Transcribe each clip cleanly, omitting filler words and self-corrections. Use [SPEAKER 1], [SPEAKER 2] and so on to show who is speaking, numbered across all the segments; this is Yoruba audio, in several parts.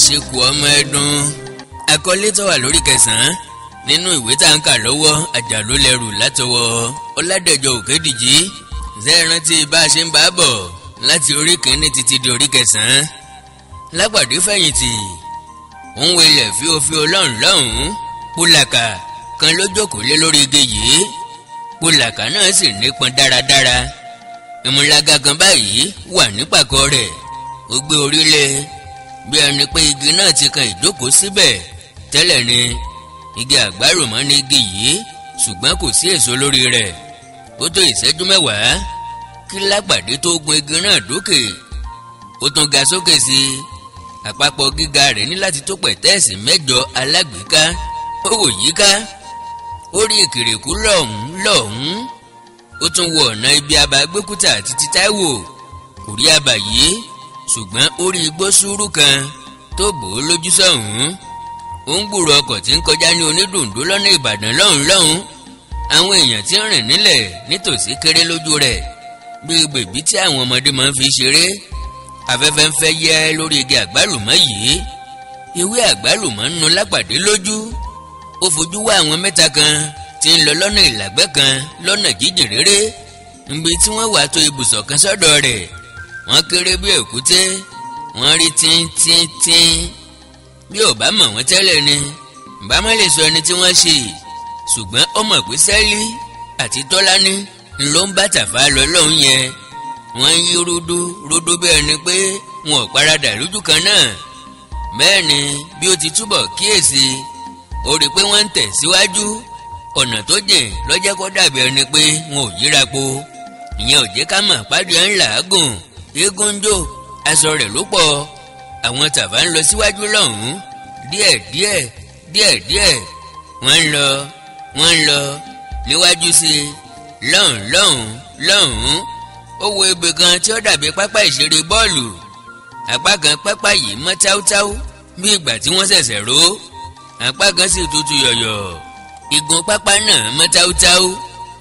[SPEAKER 1] Àṣekù ọmọ ẹdun. Àkọlé tó wà lórí kẹsàn-án nínú ìwé tá à ń kà lọ́wọ́ Àjàló lẹ́rù látọwọ́ Ọládẹ̀jọ Òkèdìjì. Ṣé ẹ rántí bá a ṣe ń bá a bọ̀ láti orí kìíní títí di orí kẹsàn-án? Lápàdé fẹ̀yìntì òun wẹlẹ̀ fíofío lọ́hùn lọ́hùn. Pólàkà kan ló jókòó lé lórí igi yìí. Pólàkà náà sì nípọn dáradára. Ìmúlaga kan báyìí wà nípàkọ́ rẹ̀. Ó gbé orí lé bí ẹni pé igi náà ti kan ìjókòó síbẹ̀ tẹ́lẹ̀ ni. Igi àgbálùmọ́ ní igi yìí, ṣùgbọ́n kò sí èso lórí rẹ̀. Ó tó ìṣẹ́jú mẹ́wàá kí Lápàdé tó gun igi náà dókè. Ó tún ga sókè sí i. Àpapọ̀ gíga rẹ̀ ní láti tó pẹ̀tẹ́ẹ̀sì 8 alágbèéká. Ó wò yíká, ó rí ìkìrìkú lọ́hùn lọ́hùn. Ó tún wọ ọ̀nà ibi abà Gbẹ́kútà àti ti Táíwò. Kò rí abà yìí, ṣùgbọ́n ó rí igbó sùúrù kan tó bò ó lójú sọ̀hún. Ó ń gbúrò ọkọ̀ tí ń kọjá ní Onídùndó lọ́nà Ìbàdàn lọ́hùn lọ́hùn. Àwọn èèyàn tí ń rìn nílẹ̀ nítòsí kéré lójú rẹ̀ bí bèbí tí àwọn ọmọdé máa ń fi ṣeré. Afẹ́fẹ́ ń fẹ́ yẹ́ lórí igi àgbálùmọ́ yìí. Ewé àgbálùmọ́ ń nu Lápàdé lójú. Ó fojú wá àwọn mẹ́ta kan tí ń lọ lọ́nà ìlàgbẹ́ kan lọ́nà jíjìn réré, níbi tí wọ́n wà tó ibùsọ̀ kan sọ́dọ̀ rẹ̀. Wọ́n kéré bí èkúté, wọ́n rí tíntíntín. Bí ò bá mọ̀ wọ́n tẹ́lẹ̀ ni, bá má lè sọ ẹni tí wọ́n ṣe. Ṣùgbọ́n ó mọ̀ pé Sẹ́lí àti Tọ́lání ló ń bá Tàfá lọ lọ́hùn yẹn. Wọ́n ń yí rúdú rúdú bí ẹni pé wọn ò paradà lójú kan náà. Bẹ́ẹ̀ ni bí ó ti túbọ̀ kíyèsí, ó rí i pé wọ́n ń tẹ̀ síwájú. Ọ̀nà tó jìn ló jẹ́ kó dàbí ẹni pé wọn ò yíra po. Ìyẹn ò jẹ́ ká mọ̀ pàdé ń làágùn, eégún ń jó, aṣọ rẹ̀ ló pọ̀. Àwọn Tàfá ń lọ síwájú lọ́hùn-ún díẹ̀ díẹ̀ díẹ̀ díẹ̀. Wọ́n ń lọ, wọ́n ń lọ níwájú sí i lọ́hùn lọ́hùn lọ́hùn. Ó wo ibì kan tí ó dàbí pápá ìṣeré bọ́ọ̀lù. Apá kan pápá yìí mọ́ táútáú bí ìgbà tí wọ́n ṣẹ̀ṣẹ̀ ró. Apá kan sì tutù yọ̀yọ̀. Igun pápá náà mọ́ táútáú.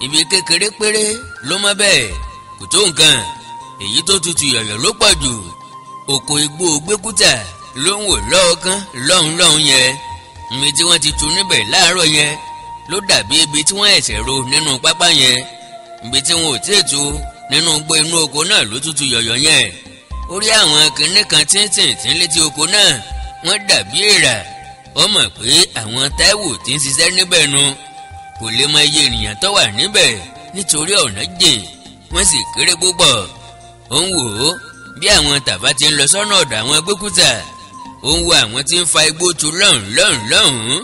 [SPEAKER 1] Ibi kékeré péré ló mọ́ bẹ́ẹ̀, kò tó nǹkan. Èyí tó tutù yọ̀yọ̀ ló pọ̀ jù. Oko igbó Gbẹ́kútà ló ń wò lọ́ọ̀kan lọ́hùn lọ́hùn yẹn. Ibi tí wọ́n ti tu níbẹ̀ láàárọ̀ yẹn ló dàbí ibi tí wọ́n ẹ̀sẹ̀ ro nínú pápá yẹn. Ibi tí wọn ò tíì tu nínú igbó inú oko náà ló tutù yọ̀yọ̀ yẹn. Ó rí àwọn kinní kan tíntìntín létí oko náà, wọ́n dàbí èèrà. Ó mọ̀ pé àwọn Táíwò tí ń ṣiṣẹ́ níbẹ̀ nu. Kò lè mọ iye ènìyàn tó wà níbẹ̀ nítorí ọ̀nà jìn, wọ́n sì kéré púpọ̀. Ó ń wò ó bí àwọn Tàfá ti ń lọ sọ́nà ọ̀dọ̀ àwọn Gbẹ́kútà. Ó ń wo àwọn tí ń fa igbó tu lọ́hùn lọ́hùn lọ́hùn.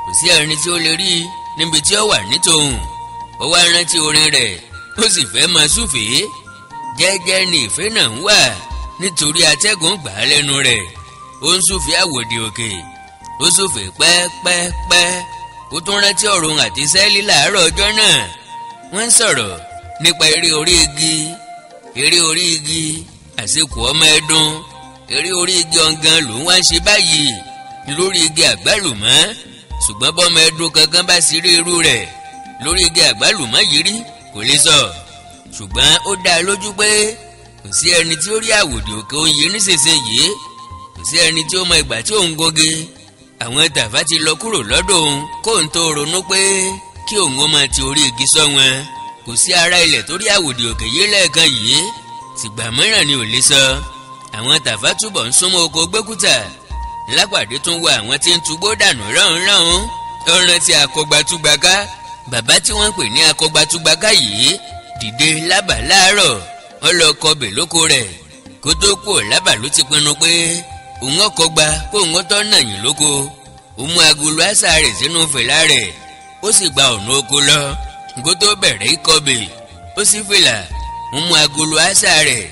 [SPEAKER 1] Kò sí ẹni tí ó lè rí níbi tí ó wà nítòhùn. Ó wá rántí orin rẹ̀, ó sì fẹ́ máa súfèé. Jẹ́jẹ́ ni ìfẹ́ náà ń wà nítorí atẹ́gùn gbà á lẹ́nu rẹ̀. Ó ń súfèé àwòdì òkè. Ó súfèé pẹ́pẹ́pẹ́. Ó tún rántí ọ̀rọ̀ òun àti Sẹ́lí láàárọ̀ ọjọ́ náà. Wọ́n ń sọ̀rọ̀ nípa eré orí igi. Eré orí igi, àṣekù ọmọ ẹdun. Eré orí igi ọ̀ngàn ló ń wá ń ṣe báyìí lórí igi àgbálùmọ́. Ṣùgbọ́n bọ́mọ ẹdun kankan bá sì rí irú rẹ̀ lórí igi àgbálùmọ́ yìí rí, kò lè sọ. Ṣùgbọ́n ó dá a lójú pé kò sí ẹni tí ó rí àwòdì òkè oyin nísinsìnyí. Kò sí ẹni tí ó mọ ìgbà tí òun goge. Àwọn Tàfá ti lọ kúrò lọ́dọ̀ òun kóun tó ronú pé kí òun ó máa ti orí igi sọ wọn. Kò sí ará ilẹ̀ tó rí àwòdì òkè yìí lẹ́ẹ̀kan yìí. Tìgbà mìíràn ni ò lè sọ. Àwọn Tàfá túbọ̀ ń súnmọ́ oko Gbẹ́kútà. Lápàdé tún wo àwọn tí ń tugbó dànù rọ́hùn rọ́hùn. Ó rántí akọgbatúgbaká. Bàbá tí wọ́n pè ní akọgbatúgbaká yìí dìde lábà láàárọ̀. Ó lọ kọbè lóko rẹ̀. Kó tó kú lábà ló ti pinnu pé òun ọkọgba kó òun tọ́ nàyìn lóko. Ó mú agolo àṣà rẹ̀ sínú fìlà rẹ̀. Ó sì gba ọ̀nà oko lọ. Kó tó bẹ̀rẹ̀ ìkọbè, ó sì fìlà. Ó mú agolo àṣà rẹ̀.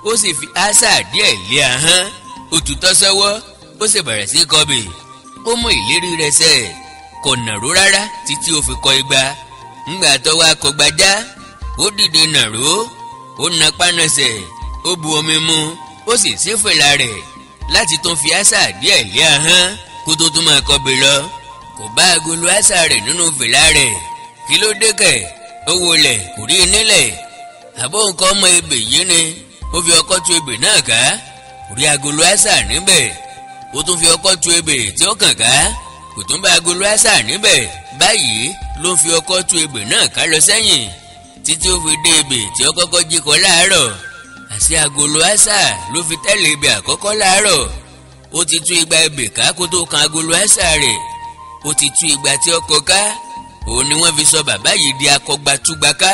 [SPEAKER 1] Ó sì fi àṣà díẹ̀ lé ahọ́n. Ó tutọ́ sọ́wọ́, ó sì bẹ̀rẹ̀ sí kọbè. Ó mú ìlérí rẹ̀ ṣẹ. Kò nàró rárá títí ó fi kọ igba. Ńgbà tó wá kọgbà já, ó dìde nàró. Ó na pánasẹ̀, ó bu omi mu, ó sì sí fìlà rẹ̀ láti tún fi àṣà díẹ̀ lé ahọ́n kó tó tún máa kọbè lọ. Kò bá agolo àṣà rẹ̀ nínú fìlà rẹ̀. Kí ló dé kẹ̀? Ó wọlé kò rí nílẹ̀. Àbó nǹkan ọmọ ebè yìí ni. Ó fi ọkọ́ tu ebè náà ká. Kò rí agolo àṣà níbẹ̀. Ó tún fi ọkọ́ tu ebè tí ó kàn ká, kò tún bá agolo àṣà níbẹ̀. Báyìí ló ń fi ọkọ́ tu ebè náà ká lọ sẹ́yìn títí ó fi dé ebè tí ó kọ́kọ́ jí kọ láàárọ̀. Àṣé agolo àṣà ló fi tẹ́lẹ̀ ebè àkọ́kọ́ láàárọ̀. Ó ti tú igba ebè ká kó tó kan agolo àṣà rẹ̀. Ó ti tú igba tí ó kọ ká. Òun ni wọ́n fi sọ bàbá yìí di akọgbatúgbaká.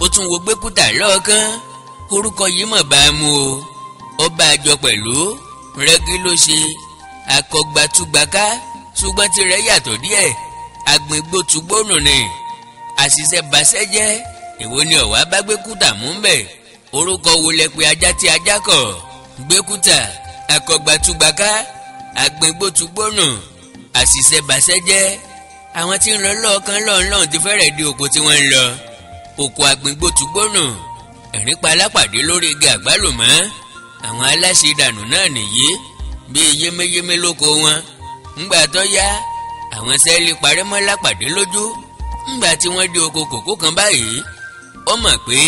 [SPEAKER 1] Ó tún wo Gbẹ́kútà lọ́ọ̀kan. Orúkọ yìí mọ̀ bá a mú o. Ó bá a jọ pẹ̀lú rẹ́gí ló ṣe akọgbatúgbaká, ṣùgbọ́n tirẹ̀ yàtọ̀ díẹ̀. Agbègbòtúgbónù ni àṣìṣe baṣẹ́ jẹ́. Èwo ni ọ̀wá bá Gbẹ́kútà mú bẹ̀? Orúkọ wo lẹ pé ajá tí ajá kọ̀? Gbẹ́kútà, akọgbatúgbaká, agbègbòtúgbónù, àṣìṣe baṣẹ́ jẹ́. Àwọn tí ń lọ lọ́ọ̀kan lọ́ọ̀lọ́ọ̀ ti fẹ́rẹ̀ di oko tí wọ́n ń lọ, oko agbègbòtúgbónù. Ẹ̀rín pa Alápàdé lórí igi àgbálùmọ́. Àwọn aláṣẹ ìdànù náà nìyí, bíi yéméyémé lóko wọn. Ńgbà tó yá, àwọn sẹ́ẹ̀lì parẹ́ mọ́ Lápàdé lójú. Ńgbà tí wọ́n dé oko kòkó kan báyìí, ó mọ̀ pé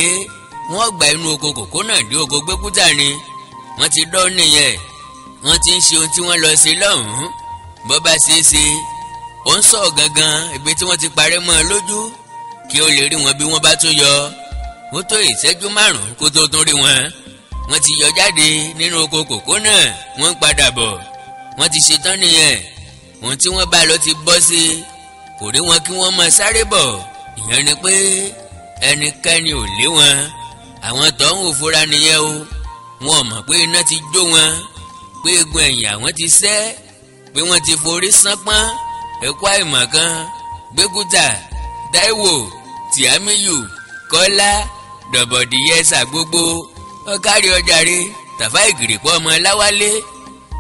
[SPEAKER 1] wọ́n gba inú oko kòkó náà dé oko Gbẹ́kútà ni. Wọ́n ti dán nìyẹn. Wọ́n ti ń ṣe ohun tí wọ́n lọ ṣe lọ́hùn-ún. Bọ́ bá ṣe é ṣe, ó ń sọ gangan ibi tí wọ́n ti parẹ́ mọ́ ọ lójú kí ó lè rí wọn bí wọ́n bá tún yọ. Ó tó ìṣẹ́jú 5 kó tó tún rí wọn. Wọ́n ti yọ jáde nínú oko kòkó náà, wọ́n ń padà bọ̀. Wọ́n ti ṣetán nìyẹn. Ohun tí wọ́n bá lọ ti bọ́ sí i. Kò rí wọn kí wọ́n máa sáré bọ̀. Ìyẹn ni pé ẹnikẹ́ni ò lé wọn. Àwọn tó ń fura nìyẹn o. Wọn ò mọ̀ pé iná ti jó wọn, pé egun ẹ̀yìn àwọn ti sẹ́, pé wọ́n ti forí sánpọ́n. Ẹ̀kọ́ àìmọ̀ kan, Gbẹ́kútà, Táíwò, Tìámíyù, Kọ́lá, Dọ̀bọ̀dìyẹsà gbogbo, ọ̀kárí ọjàre, Tàfá Ìgìrìpọ̀ ọmọ Láwálé,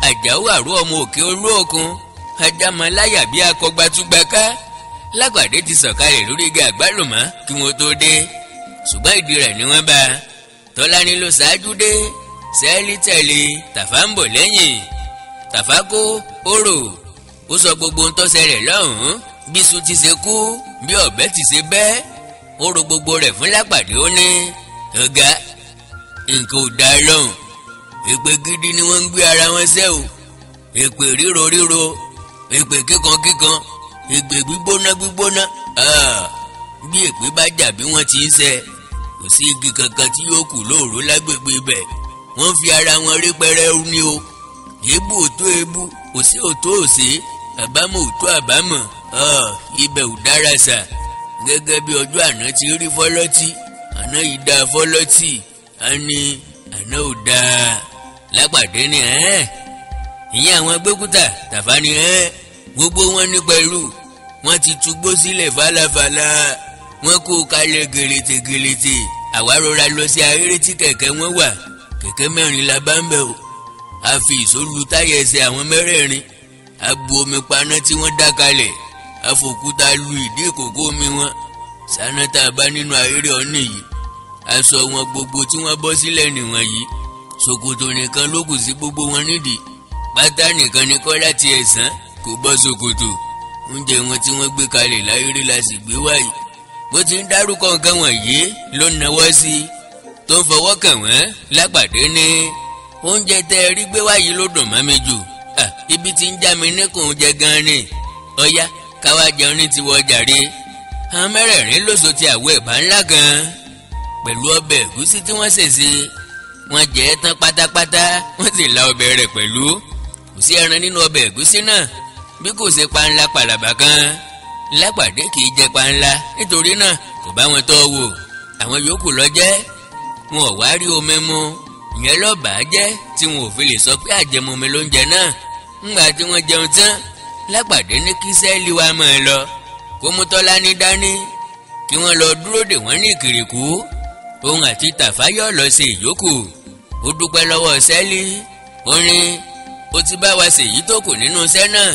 [SPEAKER 1] Àjàó àrú ọmọ Òkè Olóòkun, Ajámọ̀láyà bí akọgbatúgbaká. Lápàdé ti sọ̀kalẹ̀ lórí igi àgbálùmọ́ kí wọ́n tó dé, ṣùgbọ́n ìdí rẹ̀ ni wọ́n bá. Tọ́lání ló ṣáájú dé, Sẹ́ẹ̀lì tẹ̀lé, Tàfá ń bọ̀ lẹ́yìn. Tàfá kó orò, ó sọ gbogbo ohun tó ṣẹlẹ̀ lọ́hùn-ún, bí iṣu ti ṣe kú, bí ọ̀bẹ ti ṣe bẹ́. Ó ro gbogbo rẹ̀ fún Lápàdé. Ó ní, ọ̀gá, nǹkan ò dáa lọ́hùn. Èpè gidi ni wọ́n ń gbé ara wọn ṣẹ́ o. Èpè ríro ríro, èpè kíkan kíkan, èpè gbígbóná gbígbóná. Bí èpè bá jà bí wọ́n ti ń ṣe, kò sí igi kankan tí yóò kù lóòró lágbègbè ibẹ̀. Wọ́n fi ara wọn rí pẹrẹu ni o. Èébú ò tó èébú, òsè ò tó òsè, àbámọ̀ ò tó àbámọ̀. Ibẹ̀ ò dára sà. Gẹ́gẹ́ bí ọjọ́ àná ti rí fọ́lọ́tì, àná yìí dáa fọ́lọ́tì, á ní àná ò dáa. Lápàdé ni ìyẹn àwọn Gbẹ́kútà, Tàfá ni gbogbo wọn ní pẹ̀lú. Wọ́n ti tugbó sílẹ̀ fàlàfàlà, wọ́n kó kalẹ̀ gèlètè gèlètè. Àwa rọra lọ sí ahéré tí kẹ̀kẹ́ wọn wà. Kẹ̀kẹ́ 4 la bá ń bẹ̀ o. A fi ìṣó lu táyà ẹsẹ̀ àwọn mẹ́rẹ̀ẹ̀rin. A bu omi paná tí wọ́n dá kalẹ̀. A fòkúta lu ìdí ìkòkò omi wọn. Sáná tá a bá nínú ahéré ọ̀nì yìí, aṣọ wọn gbogbo tí wọ́n bọ́ sílẹ̀ nìwọ̀n yìí. Ṣòkòtò nìkan ló kù sí gbogbo wọn nídìí. Pátá nìkan ni Kọ́lá ti ẹ̀sán kò bọ́ ṣòkòtò. Oúnjẹ wọn tí wọ́n gbé kalẹ̀ láyéré la sì gbé wáyìí. Bó ti ń dárúkọ nǹkan wọ̀nyí ló náwó sí i tó ń fọwọ́ kàn wọ́n. Lápàdé ní oúnjẹ tẹ́ ẹ rí gbé wáyìí ló dùn mọ́ mi jù. Ibi tí ń já mi níkùn jẹ gan ni. Ọ̀yá káwá jẹun ní tiwọ́ jàre. Àwọn mẹ́rẹ̀ẹ̀rin lóso ti àwọ̀ ẹ̀bà ńlá kan pẹ̀lú ọbẹ̀ ẹ̀gúsí tí wọ́n sè sí. Wọ́n jẹ ẹ́ tán pátápátá, wọ́n sì la ọbẹ̀ rẹ̀ pẹ̀lú. Kò sí ẹran nínú ọbẹ̀ ẹ̀gúsí náà bí kò ṣe panla pàlàbà kan. Lápàdé kì í jẹ panla, nítorí náà kò bá wọn tọ́ wò. Àwọn yòókù lọ jẹ́, wọn ò wá rí omi mu. Ìyẹn lọ́bàá jẹ́ tí wọn ò fi lè sọ pé àjẹmọ́mi ló ń jẹ náà. Ńgbà tí wọ́n jẹun tán, Lápàdé ní kí Sẹ́ẹ̀lì wa máa lọ, kó mú Tọ́lání dání, kí wọ́n lọ dúró dè wọ́n ní Ìkìrìkú. Òun àti Tàfá yóò lọ ṣe ìyókù. Ó dúpẹ́ lọ́wọ́ Sẹ́ẹ̀lì. Ó ní ó ti bá wa ṣèyí tó kù nínú iṣẹ́ náà,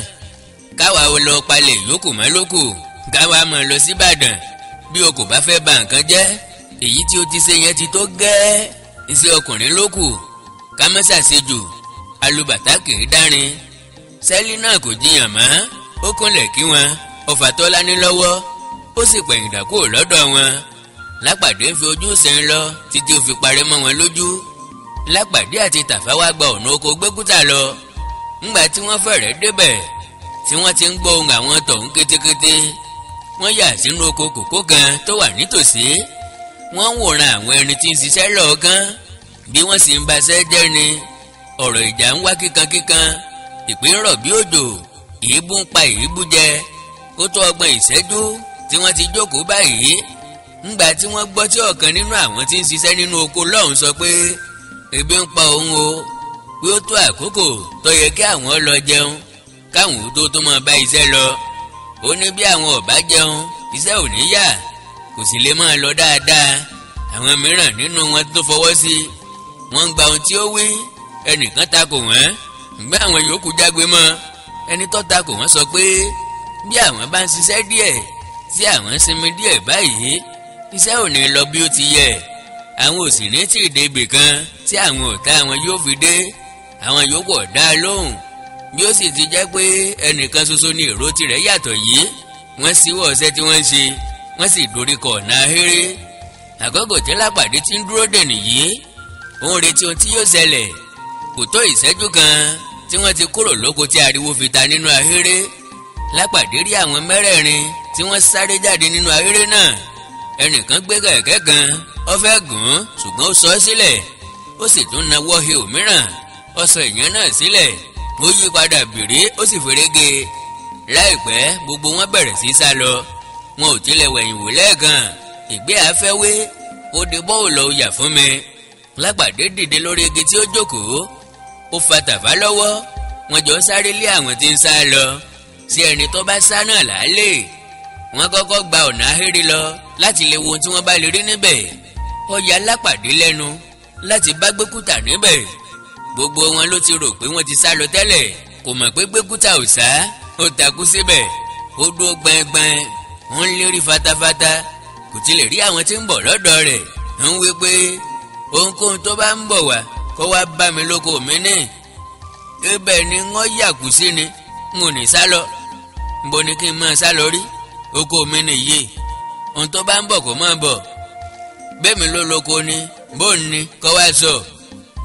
[SPEAKER 1] káwa lọ palẹ̀ ìyókù mọ́ lókù, káwa máa lọ sí Ìbàdàn. Bí o kò bá fẹ́ ba nǹkan jẹ́, èyí tí o ti ṣe yẹn ti tó gẹ́. Iṣẹ́ ọkùnrin lókù, ká má ṣàṣejù. Alùbàtà kì í dárin. Sẹ́ẹ̀lì náà kò jiyàn mọ́, ó kúnlẹ̀ kí wọn, ó fà Tọ́lání lọ́wọ́, ó sì pẹ̀yìndà kúrò lọ́dọ̀ wọn. Lápàdé ń fi ojú sẹ́yìn lọ títí ó fi parẹ́ mọ́ wọn lójú. Lápàdé àti Tàfá wá gba ọ̀nà oko Gbẹ́kútà lọ. Ńgbà tí wọ́n fẹ̀rẹ̀ débẹ̀ tí wọ́n ti ń gbọ́ ohùn àwọn tọ̀hún kétékété, wọ́n yà sínú oko kòkó kan tó wà nítòsí. Wọ́n ń wòran àwọn ẹni tí ń ṣiṣẹ́ lọ́ọ̀kan bí wọ́n sì ń baṣẹ́ jẹ́ ni. Ọ̀rọ̀ ìjà ń wá kíkankíkan, ìpín rọ̀ bí òjò, èébú ń pa èébú jẹ. Kó tó ọgbọ̀n ìṣẹ́jú tí wọ́n ti jókòó báyìí, ńgbà tí wọ́n gbọ́ tí ọ̀kan nínú àwọn tí ń ṣiṣẹ́ nínú oko lọ́hùn sọ pé ebi ń pa òun o, pé ó tó àkókò tó yẹ kí àwọn lọ jẹun káwọn tó tó máa bá iṣẹ́ lọ. Ó ní bí àwọn ò bá jẹun iṣẹ́ ò ní yá, kò sì lè máa lọ dáadáa. Àwọn mìíràn nínú wọn tó fọwọ́ sí, wọ́n ń gba ohun tí ó wí. Ẹnìkan takò wọ́n, ǹgbà àwọn yòókù jágbe mọ́. Ẹni tó takò wọ́n sọ pé bí àwọn bá ń ṣiṣẹ́ díẹ̀ tí àwọn ń sinmi díẹ̀ báyìí, iṣẹ́ ò ní lọ bí ó ti yẹ. Àwọn ò sì ní tí ì dé ibì kan tí àwọn ọ̀tá àwọn yóò fi dé. Àwọn yòókù ọ̀dá lóhùn. Bí ó sì ti jẹ́ pé ẹnìkan ṣoṣo ní èrò tirẹ̀ yàtọ̀ yìí, wọ́n ṣíwọ́ ọṣẹ́ tí wọ́n ń ṣe, wọ́n sì doríkọ ọ̀nà ahéré. Àkókò tí Lápàdé ti ń dúró dè nìyí, òun retí ohun tí yóò ṣẹlẹ̀. Kò tó ìṣẹ́jú kan tí wọ́n ti kúrò lóko tí ariwo fi ta nínú ahéré. Lápàdé rí àwọn mẹ́rẹ̀ẹ̀rin tí wọ́n sáré jáde nínú ahéré náà. Ẹnìkan gbé kẹ̀kẹ́ kan, ó fẹ́ gùn ún ṣùgbọ́n ó sọ ọ́ sílẹ̀. Ó sì tún nawọ́ he òmíràn, ó sọ ìyẹn náà sílẹ̀. Ó yí padà bìrí, ó sì ferege. Láìpẹ́ gbogbo wọn bẹ̀rẹ̀ sí sá lọ. Wọn ò tilẹ̀ wẹ̀yìn wò lẹ́ẹ̀kan. Ìgbé afẹ́wé ó di bọ́ọ̀lù ọ̀yà fún mi. Lápàdé dìde lórí igi tí ó jókòó, ó fa Tàfá lọ́wọ́. Wọ́n jọ sáré lé àwọn tí ń sá lọ. Sí ẹni tó bá sá náà làálẹ̀. Wọ́n kọ́kọ́ gba ọ̀nà ahéré lọ láti lè wo ohun tí wọ́n bá lè rí níbẹ̀. Ó ya Lápàdé lẹ́nu láti bá Gbẹ́kútà níbẹ̀. Gbogbo wọn ló ti rò pé wọ́n ti sá lọ tẹ́lẹ̀. Kò mọ̀ pé Gbẹ́kútà ò sá, ó takú síbẹ̀. Ó dúró gbẹngbẹng, ó ń lérí fatafata. Kò tilẹ̀ rí àwọn tí ń bọ̀ lọ́dọ̀ rẹ̀. Ń wí pé ohunkóhun tó bá ń bọ̀ wá kó wá bá mi lóko mi ní. Ibẹ̀ ni wọ́n yàkú sí ni, n ò ní sá lọ. Nbo ni kí n máa sá lọ rí? Oko mi nìyí. Ohun tó bá ń bọ̀ kó máa bọ̀. Bẹ́ẹ̀mi ló lóko ni, bóun ni kó wá sọ.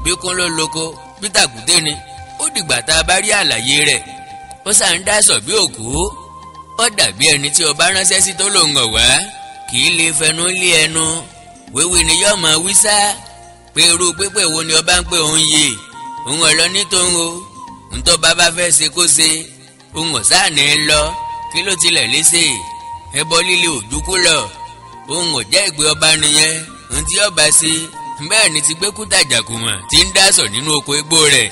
[SPEAKER 1] Bí kún ló lóko, bí tàkúté ni. Ó dìgbà tá a bá rí àlàyé rẹ̀. Ó sà ń dá sọ bí òkú. Ó dàbí ẹni tí ọba ránṣẹ́ sí tó lòun ọ̀wá. Kì í lè fẹnu lé ẹnu. Wíwí ni yóò máa wí sá. Pé irú pípé wo ni ọba ń pè òun yìí? Òun ọ̀lọ́ ní tòun o. Ntọ́ bàbá fẹ́ ṣe kó ṣe. Òun ọ̀sá ní lọ. Kí ló tilẹ̀ léṣe? Ẹbọ líle òjúkú lọ. Òun ò jẹ́ ìpè ọba nìyẹn. Ohun tí ọba ṣe bẹ́ẹ̀ ni ti Gbẹ́kútà jàkùmọ̀ tí ń dásọ̀ nínú oko igbó rẹ̀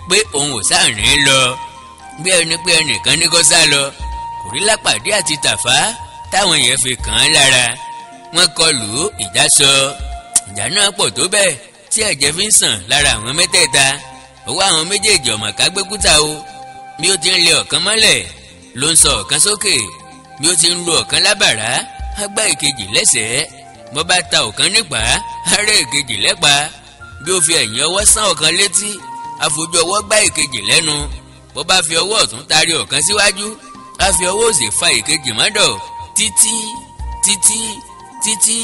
[SPEAKER 1] pé òun ò sáà ní lọ. Bí ẹni pé ẹnìkan ní kó sá lọ. Kò rí Lápàdé àti Tàfá táwọn yẹn fi kàn án lára. Wọ́n kọlù ìjà sọ. Ìjà náà pọ̀ tó bẹ́ẹ̀ tí ẹ̀jẹ̀ fi ń sàn lára àwọn mẹ́tẹ̀ẹ̀ta. Ọwọ́ àwọn méjèèjì ọ̀mọ̀ká Gbẹ́kútà o. Bí ó ti ń lé ọ̀kan mọ́lẹ̀ ló ń sọ ọ̀kan sókè. Bí ó ti ń lu ọ̀kan lábàrá, á gbá ìkejì lẹ́sẹ̀ẹ́. Bó bá ta ọ̀kan nípa, á rẹ́ ìkejì lẹ́pa. Bí ó fi ẹ̀yìn ọwọ́ sán ọ̀kan létí, á fojú ọwọ́ gbá ìkejì lẹ́nu. Bó bá fi ọwọ́ ọ̀tún tarí ọ̀kan síwájú, á fi ọwọ́ òsì fa ìkejì mọ́dọ̀ títí títí títí.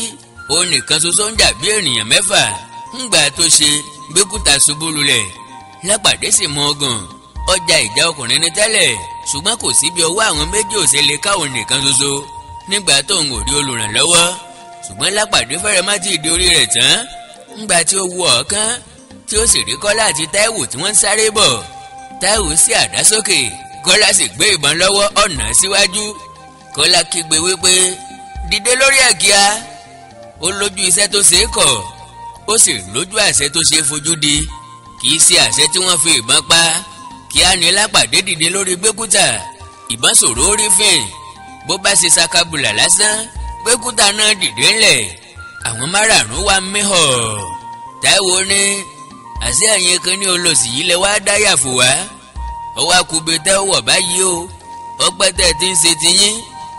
[SPEAKER 1] Òun nìkan ṣoṣo ń jà bí ènìyàn mẹ́fà. Ńgbà tó ṣe, Gbẹ́kútà ṣubú lulẹ̀. Lápàdé sì mọ ọgàn. Ọjà ìjà ọkùnrin ní tẹ́lẹ̀, ṣùgbọ́n kò sí bí ọwọ́ àwọn méjì ò ṣe lè káwọn nìkan ṣoṣo nígbà tó ń rí olùrànlọ́wọ́. Ṣùgbọ́n Lápàdé fẹ́rẹ̀ má ti di orí rẹ̀ tán. Ńgbà tí ó wu ọ̀kan tí ó sì rí Kọ́lá àti Táíwò tí wọ́n ń sáré bọ̀. Táíwò sí àdá sókè, Kọ́lá sì gbé ìbọn lọ́wọ́ ọ̀nà síwájú. Kọ́lá kígbe wípé dìde lórí ẹ̀ kíá. Ó lójú iṣẹ́ tó ṣe é kọ̀, ó sì lójú àṣẹ tó ṣe é fojú di. Kì í ṣe àṣẹ tí wọ́n fi ìbọn pa. Kíá ni Lápàdé dìde lórí Gbẹ́kútà. Ìbọn ṣòro ó rí fìn. Bó bá ṣe sakabula lásán, Gbẹ́kútà náà dìde ńlẹ̀. Àwọn márààrún wá mí họ̀. Táíwò ní àṣẹ ẹ̀yìn kan ní olòṣì yìí lẹ wá dáyà fò wá. Ọwọ́ akube tẹ́ wọ̀ báyìí o. Ọpẹ́ tẹ́ ti ń ṣe tiyín,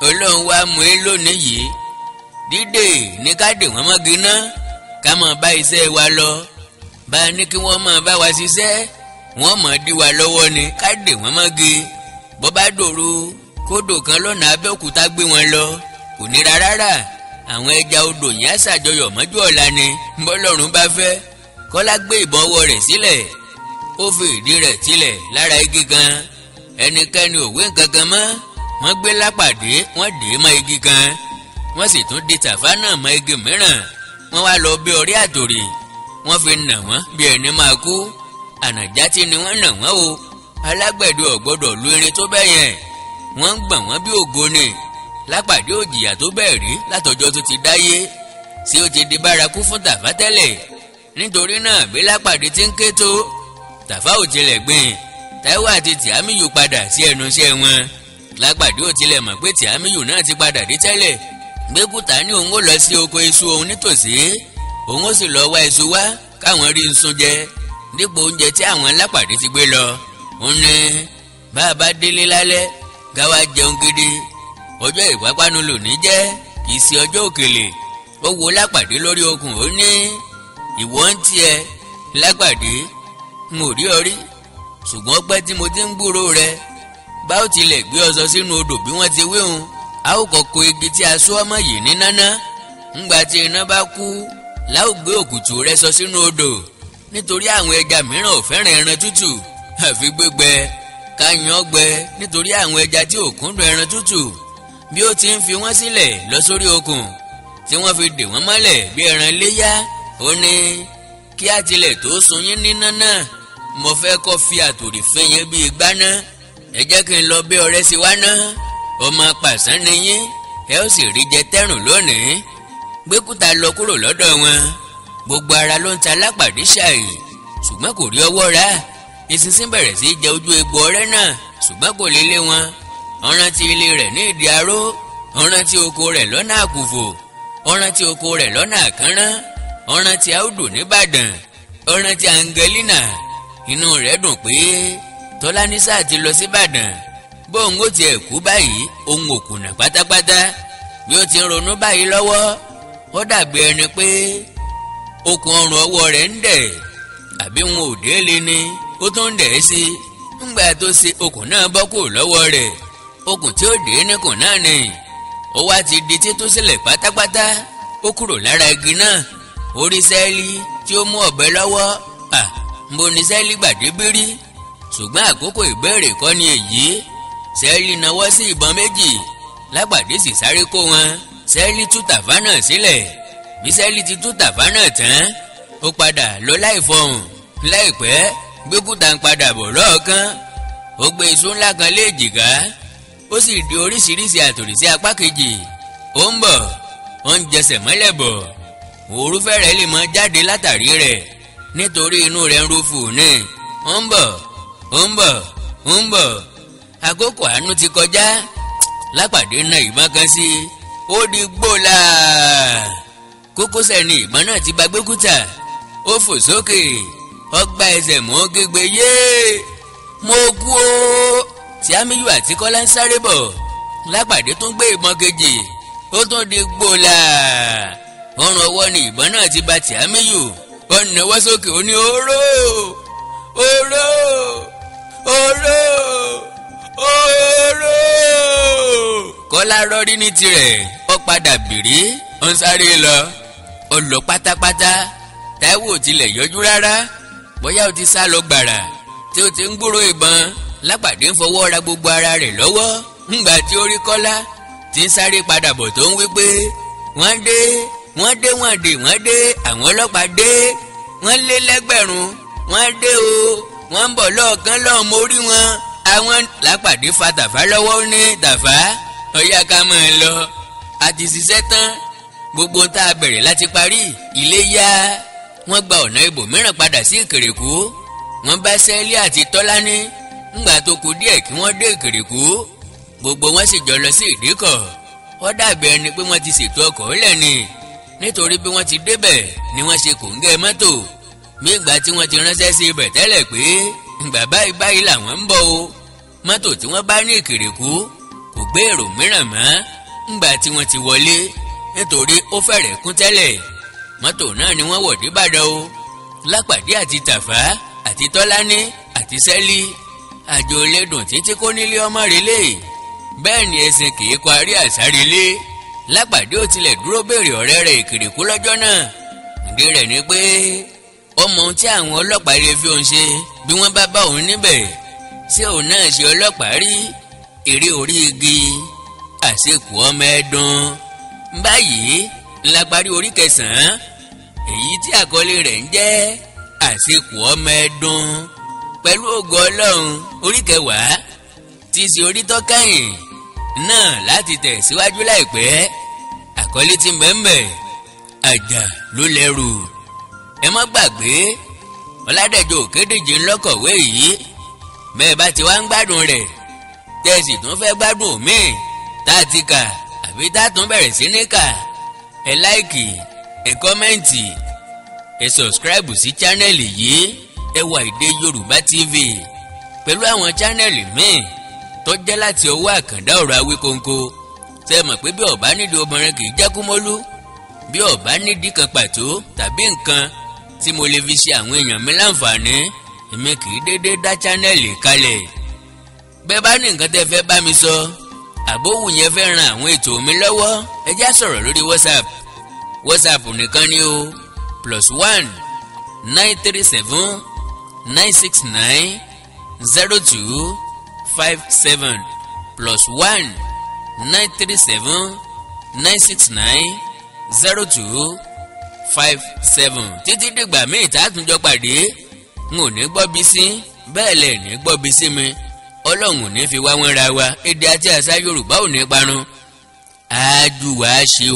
[SPEAKER 1] Ọlọ́run wá mú e lónìí yìí. Dídè ní ká dè wọ́n mọ́gi ná, ká máa bá iṣẹ́ wa lọ. Bá a ní kí wọ́n máa bá wa ṣiṣẹ́, wọ́n máa dí wa lọ́wọ́ ni, ká dè wọ́n mọ́gi. Bó bá dòru, kódò kan lọ́nà Abẹ́òkúta gbé wọn lọ. Kò nira rárá. Àwọn ẹja odò yẹn á ṣàjọyọ̀ mọ́jú ọ̀la ni, bọ́lọ́run bá fẹ́. Kọ́lá gbé ìbọn ọwọ́ rẹ̀ sílẹ̀, ó fi ìdí rẹ̀ tilẹ̀ lára igi kan. Ẹnikẹ́ni ò wé nǹkan kan mọ́. Wọ́n gbé Lápàdé, wọ́n dè é mọ́ igi kan, wọ́n sì tún di Tàfá náà mọ́ igi mìíràn. Wọ́n wá lọ bí orí àtòrì, wọ́n fi nà wọ́n bí ẹni máa kú. Ànàjátì ni wọ́n nà wọ́n o. Alágbẹ̀dẹ ò gbọ́dọ̀ lu irin tó bẹ́ẹ̀ yẹn. Wọ́n ń gbọ̀n wọ́n bí ògo ni. Lápàdé ò jìyà tó bẹ́ẹ̀ rí látọjọ́ tó ti dáyé. Ṣé ó ti di bárakú fún Tàfá tẹ́lẹ̀? Nítorí náà bí Lápàdé ti ń ké tó, Tàfá ò tilẹ̀ gbìn. Táíwò àti Tìámíyù padà sí ẹnu iṣẹ́ wọn. Lápàdé ò tilẹ̀ mọ̀ pé Tìámíyù náà ti padà dé tẹ́lẹ̀. Gbẹ́kúta ní òun ó lọ sí oko iṣu òun nítòsí, òun ó sì lọ wá iṣu wá káwọn rí nsún jẹ dípò oúnjẹ tí àwọn Lápàdé ti gbé lọ. Òun ní bá a bá délé lálẹ́ káwá jẹun gidi. Ọjọ́ ìpápánu lòní jẹ́, kì í ṣe ọjọ́ òkèlè. Ó wo Lápàdé lórí okùn, ó ní ìwọ ń tiẹ̀ Lápàdé, n ò rí ọ rí, ṣùgbọ́n pẹ́ tí mo ti ń gbúròó rẹ. Bá ó tilẹ̀ gbé ọsọ sínú odò bí wọ́n ti wéhun, a ó kọ́kọ́ igi tí a sọ ọmọ yìí ní náná. Ńgbà tí iná bá kú la ó gbé òkùtù rẹ sọ sínú odò, nítorí àwọn ẹja mìíràn ò fẹ́ràn ẹran tútù àfi gbígbẹ káyan gbẹ, nítorí àwọn ẹja tí ò kúndùn ẹran tútù. Bí ó ti ń fi wọ́n sílẹ̀ lọ sórí okùn tí wọ́n fi dè wọ́n mọ́lẹ̀ bí ẹran léyà, ó ní kí á tilẹ̀ tó sun yín níná náà, mo fẹ́ kọ́ fi àtòrì fẹ́ yín bí igbá náà. Ẹ jẹ́ kí n lọ bí ọ̀rẹ́ sí wá náà. Ọmọ pàṣán ni yín, ẹ ó sì rí jẹ tẹ́rùn lónìí. Gbẹ́kúta lọ kúrò lọ́dọ̀ wọn. Gbogbo ara ló ń ta Lápàdé ṣàì, ṣùgbọ́n kò rí ọwọ́ rà. Eṣinṣin bẹ̀rẹ̀ sí í jẹ ojú egbò ọ̀rẹ́ náà, ṣùgbọ́n kò lè lé wọn. Ó rántí ilé rẹ̀ ní ìdí aró, ó rántí oko rẹ̀ lọ́nà àkùfò, ó rántí oko rẹ̀ lọ́nà àkànrán, ó rántí áùdù nìbàdàn, ó rántí Angelina. Inú rẹ̀ dùn pé Tọ́lání sáà ti lọ síbàdàn. Bóun ó tiẹ̀ kú báyìí, òun ò kùnà pátápátá. Bí ó ti ń ronú báyìí lọ́wọ́, ó dàbí ẹni pé okùn ọrùn ọwọ́ rẹ̀ ń dẹ̀, àbí wọn ò délé ni, ó tún ń dẹ̀ sí i. Ńgbà tó ṣe okùn náà bọ́ kúrò lọ́wọ́ rẹ̀, okùn tí ó dé níkùn náà ni ó wá ti di títú sílẹ̀ pátápátá. Ó kúrò lára igi náà, ó rí Sẹ́ẹ̀lì tí ó mú ọ̀bẹ lọ́wọ́. À ń bo ni Sẹ́ẹ̀lì gbàdé bírí? Ṣùgbọ́n àkókò ìbéèrè kọ́ ni èyí. Sẹ́ẹ̀lì nawọ́ sí ìbọn méjì, Lápàdé sì sáré kó wọn. Sẹ́ẹ̀lì tú Tàfá náà sílẹ̀. Bí Sẹ́ẹ̀lì ti tú Tàfá náà tán, ó padà lọ láì fọhùn. Láìpẹ́ Gbẹ́kúta ń padà bọ̀ lọ́ọ̀kan. Ó gbé iṣu ńlá kan lé èjìká, ó sì di oríṣiríṣi àtòrì sí apá kejì. Ó ń bọ̀, ó ń jẹsẹ̀ mọ́lẹ̀ bọ̀. Òru fẹ́rẹ̀ lè mọ jáde látàrí rẹ̀, nítorí inú rẹ̀ ń rúfù ní. Ó ń bọ̀, ó ń bọ̀, ó ń bọ̀. Àkókò àánú ti kọjá. Lápàdé na ìbọn kan sí i, ó di gbòòlà. Kókósẹ̀ ni ìbọn náà ti ba Gbẹ́kúta. Ó fò sókè, ó gbá ẹsẹ̀ mọ́ gégbe, yéé, mo kú o. Tìámíyù àti Kọ́lá ń sáré bọ̀. Lápàdé tún gbé ìbọn kejì, ó tún di gbòòlà. Ọrùn ọwọ́ ni ìbọn náà ti ba Tìámíyù. Ó nawọ́ sókè, ó ní oró, oró, oró, oró. Kọ́lá rọ́rí ní tirẹ̀, ó padà bìrí, ó ń sáré lọ, ó lọ pátápátá. Táíwò tilẹ̀ yọjú rárá, bóyá ó ti sá lọ gbàrà tí ó ti ń gbúrò ìbọn. Lápàdé ń fọwọ́ ra gbogbo ara rẹ̀ lọ́wọ́ ńgbà tí ó rí Kọ́lá tí ń sáré padà bọ̀ tó ń wí pé wọ́n dé, wọ́n dé, wọ́n dé, wọ́n dé, àwọn ọlọ́pàá dé, wọ́n lé lẹ́gbẹ̀rún, wọ́n dé o, wọ́n ń bọ̀ lọ́ọ̀kan lọ́ọ̀ mo rí wọn. Àwọn Lápàdé fa Tàfá lọ́wọ́, ní Tàfá, ọ̀yá ká máa lọ, a ti ṣiṣẹ́ tán, gbogbo tá a bẹ̀rẹ̀ láti parí, ilé yá. Wọ́n gba ọ̀nà ibòmíràn padà sí Ìkèrèkú. Wọ́n bá Sẹ́ẹ̀lì àti Tọ́lání. Ńgbà tó kù díẹ̀ kí wọ́n dé Ìkèrèkú, gbogbo wọn sì jọ lọ sí ìdíkọ̀. Ó dàbí ẹni pé wọ́n ti ṣètò ọkọ̀ lẹ́ni, nítorí bí wọ́n ti débẹ̀ ni wọ́n ṣe kòńgẹ́ mọ́tò. Bí ìgbà tí wọ́n ti ránṣẹ́ sí ibẹ̀ tẹ́lẹ̀ pé ìgbà báyìí báyìí làwọn ń bọ̀ o. Mọ́tò tí wọ́n bá ní Ìkèrèkú kò gbé èrò mìíràn mọ́ ńgbà tí wọ́n ti wọlé, nítorí ó fẹ́rẹ̀ kún tẹ́lẹ̀. Mọ́tò náà ni wọ́n wọ̀ débàdàn o. Lápàdé àti Tàfá àti Tọ́lání àti Sẹ́lí, àjò lẹ́dùn títí kó nílé ọmọ relé. Bẹ́ẹ̀ ni ẹ̀sìn kì í kọ àrí àsárelé. Lápàdé ò tilẹ̀ dúró béèrè ọ̀rẹ́ rẹ̀ Ìkèrèkú lọ́jọ́ náà. Ìdí rẹ̀ ni pé Ọmọ ohun tí àwọn ọlọ́pàá lè fi òun ṣe bí wọ́n bá bá òun níbẹ̀. Ṣé òun náà ṣe ọlọ́pàá rí? Èrè orí igi àṣekù ọmọ ẹ̀dùn. Báyìí ńlá parí orí kẹsàn-án, èyí tí àkọlé rẹ̀ ń jẹ́ àṣekù ọmọ ẹ̀dùn. Pẹ̀lú ògo Ọlọ́run, orí kẹwàá tí í ṣe orí tó kẹ́yìn náà láti tẹ̀ síwájú láìpẹ́. Àkọlé tí mẹ́mẹ́ àjà ló lẹ́rù. Ẹ má gbàgbé, Ọládẹ̀jọ Òkédìjí ńlọ́kọ̀wé yìí. Bẹ́ẹ̀ bá ti wá ń gbádùn rẹ̀, tẹ́ ẹ sì tún fẹ́ gbádùn òmíì tá a ti kà àbí tá a tún bẹ̀rẹ̀ sí ní kà, ẹ like, ẹ comment, ẹ subscribe sí channel yìí, Ẹwà Èdè Yorùbá TV, pẹ̀lú àwọn channel míì tó jẹ́ láti ọwọ́ àkàndá ọ̀rọ̀ Awíkonko. Ṣe mọ̀ pé bí ọ̀bá nídìí obìnrin kì í jẹ́ kúmọ́lú? Bí ọ̀bá nídìí kan pàtó tàbí nǹkan tí mo lè fi ṣe àwọn èèyàn mi láǹfààní, èmi kì í déédéé dá channel kalẹ̀. Bẹ́ẹ̀ bá ní nǹkan tẹ́ fẹ́ bá mi sọ, àbówù yẹn fẹ́ ran àwọn ètò mi lọ́wọ́, ẹ já sọ̀rọ̀ lórí WhatsApp. WhatsApp nìkan ni o: +1 937 969 0257, +1 937 969 0257. Títí dìgbà míì tá a tún jọ pàdé, n ò ní gbọ́ bí sí, bẹ́ẹ̀ lẹ̀ ní gbọ́ bí sí mi. Ọlọ́run ò ní fi wá wọ́n ra wa. Èdè àti àṣà Yorùbá ò ní parun. Ájú wàá ṣe o.